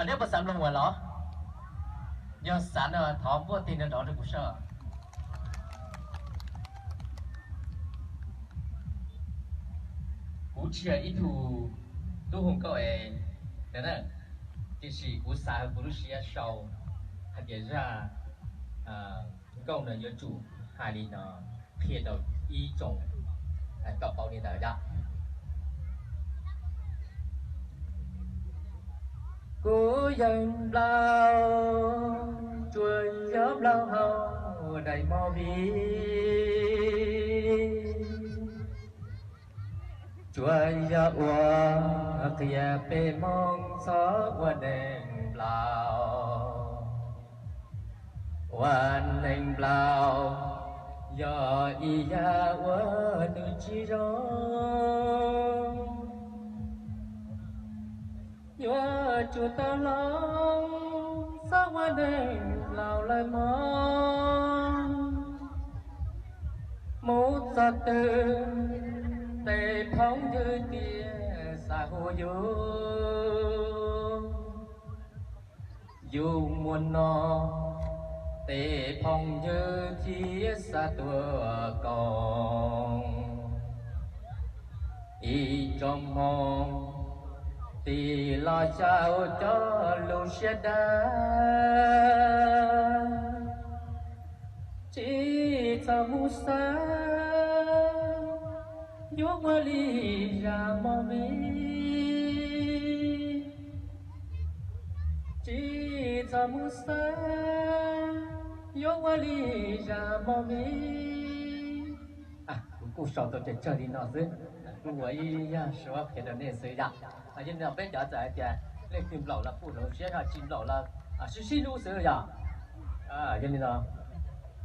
Neb puas xav mloog ua los? Yog xav no thov npuaj tig nrov nrov rau kuv saib. Kuv tsis yog ib tug tub hu nkauj es, tiam sis kuv xav hauv kuv lub siab sau hais tias zaj nkauj no yuav tsum hais li no qhia rau ib tsoom koj paub li ntawd yom. Kuv yawg Nplaug tsuas yog Nplaug hauv daim movie, tsuas yog ua qhia peb Hmoob txhob ua neeg nplaum. Ua neeg nplaum yog ib yam uas nws tsis zoo. Yuav tsum tau hloov, txhob ua neeg nplaum lawm mog. Mus txog twg tej phooj ywg thiaj xav hu yus. Yus muaj no tej phooj ywg thiaj xav tuaj koom. Ib tsoom Hmoob tig los xyaum cov lus siab dawb. Tsis txhob mus xav yuav ua li zaj movie. Tsis txhob mus xav yuav ua li zaj movie. Kuv kuj sau tau tsawg tsawg li no xwb, kuv ua ib yam suab qhia rau nej xwb yom. Yog li no peb cov txawm hais tias leej twg nplaum los kuj hloov siab, yog tsis nplaum los sib sib hlub xwb yom. Yog li no